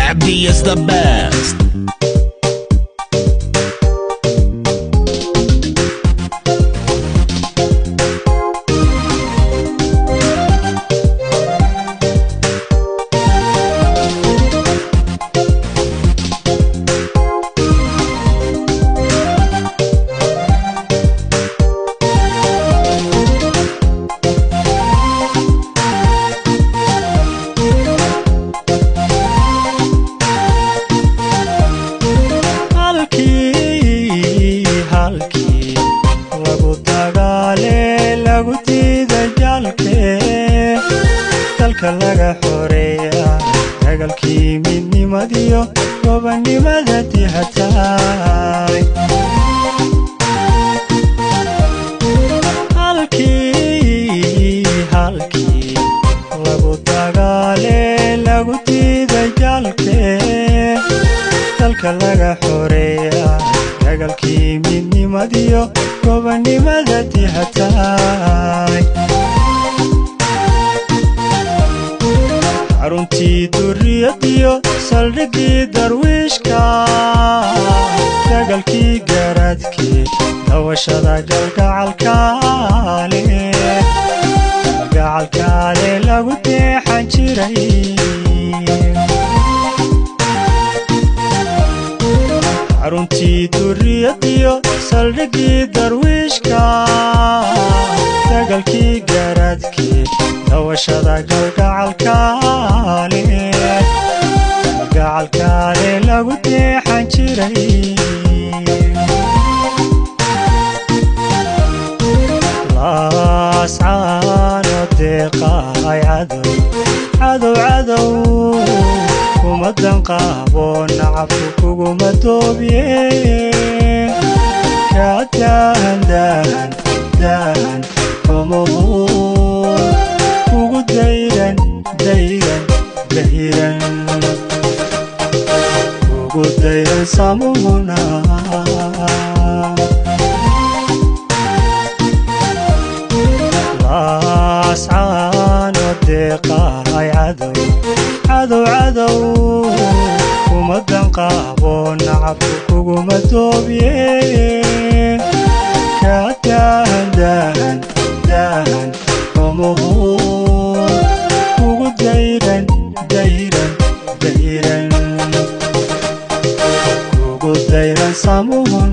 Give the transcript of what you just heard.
Abdi is the best. Halkii lagu dagaale lagu diiday jaalkee dalka laga xoreeya dagaalkii midnimadiyo gobonnimada dihatay. Halkii lagu dagaale lagu diiday jaalkee dalka laga xoreeya dagaalkii midnimadiyo gobonnimada dihatay. Xaruntii duriyadiyo saldhiggii darwiishka dagaalkii garaadkii dawashada galgacalkaale galgacalkaale lagu deexan jiray. Xaruntii duriyadiyo saldhiggii darwiishka dagaalkii garaadkii dawashada galgacalkaale galgacalkaale lagu deexan jiray. Laascaano deeqaay cadow cadow cadow kuma danqaabo nacabku kuguma doobiye ka daahan daahan daahan xumuhu kugu dayran dayran dayran kugu dayran samuhuna. Laascaano deeqaay cadow cadow cadow kuma danqaabo nacabku kuguma doobiye ka daahan daahan daahan xumuhu kugu dayran dayran dayran kugu dayran samuhuna.